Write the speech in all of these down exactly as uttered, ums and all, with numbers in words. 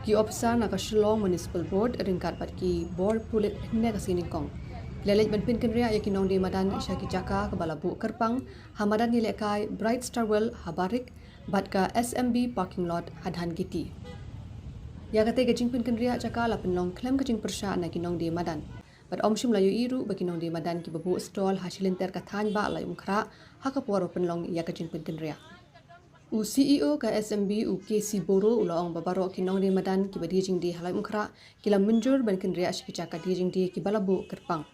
Ki ophisar na ka Shillong Municipal Board ryngkat bad ki bor pulit hynne ka sngi nyngkong ki la leit ban pynkynriah ïa ki nongdie madan sha ki jaka kaba la buh kyrpang ha madan ïalehkai Bright Star World ha Barik bad ka S M B parking lot ha Dhankheti. Ïa katei ka jingpynkynriah jaka la pynlong khlem ka jingpyrshah na ki nongdie madan bad ym shym la ïohi ruh ba ki nongdie madan kiba buh stall ha shilynter ka thaiñ Bah Laitumkhrah ha ka por ba pynlong ïa ka jingpynkynriah. U C E O ka S M B, u K C Boro, u la ong ba baroh ki nongdie madan kiba die jingdie ha Laitumkhrah ki la mynjur ban kynriah sha ki jaka die jingdie kiba la buh kyrpang.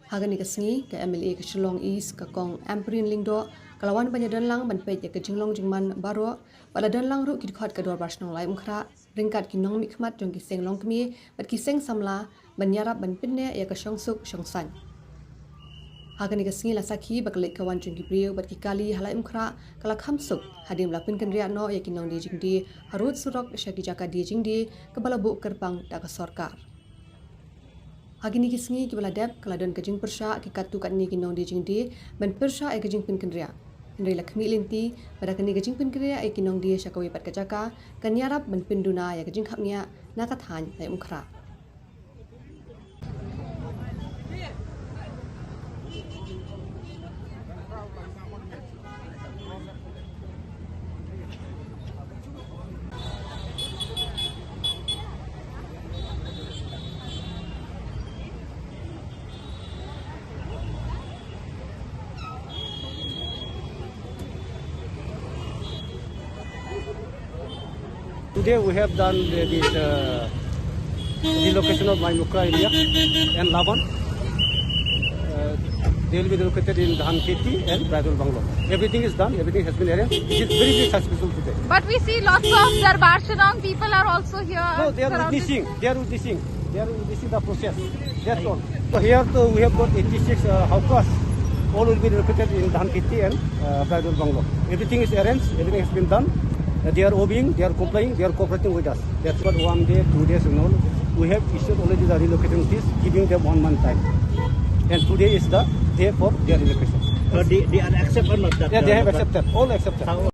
Ha kane ka sngi, ka M L A ka Shillong East, ka Kong Ampareen Lyngdoh, ka la wan ban ïadonlang ban peit ïa ka jinglong jingman baroh, bad la donlang ruh ki dkhot ka Dorbar Shnong Laitumkhrah ryngkat ki nongmihkhmat jong ki seng longkmie bad ki seng samla ban ïarap ban pynneh ïa ka shongsuk shongsaiñ. Ha kane ka sngi la sakhi ba ka leit ka wan jong ki briew bad ki kali ha Laitumkhrah ka la kham suk hadien ba la pynkynriah noh ïa ki nongdie jingdie harud surok sha ki jaka die jingdie kaba la buh kyrpang da ka sorkar. Ha kine ki sngi kiba la dep ka la don ka jingpyrshah ki katto katne ki nongdie jingdie ban pyrshah ïa ka jingpynkynriah. Hynrei la khmih lynti ba da kane ka jingpynkynriah ïa ki nongdie sha kawei pat ka jaka kan ïarap ban pynduna ïa ka jingkhapngiah na ka thaiñ Laitumkhrah. Today we have done the, this uh, relocation of Laitumkhrah area and Laban. Uh, they will be relocated in Dhankheti and Bridal Bungalow. Everything is done, everything has been arranged. It is very, very successful today. But we see lots of Darbar Shnong people are also here. No, they are surrounded. Witnessing. They are witnessing. They are witnessing the process. That's all. So here too, we have got eighty-six uh, hawkers. All will be relocated in Dhankheti and uh, Bridal Bungalow. Everything is arranged. Everything has been done. Uh, they are obeying. They are complying. They are cooperating with us. That's what one day, two days and all. We have issued already the relocation notice, giving them one month time. And today is the day for their relocation. So they, they are accept or not? That, yeah, they uh, have accepted. All accepted. How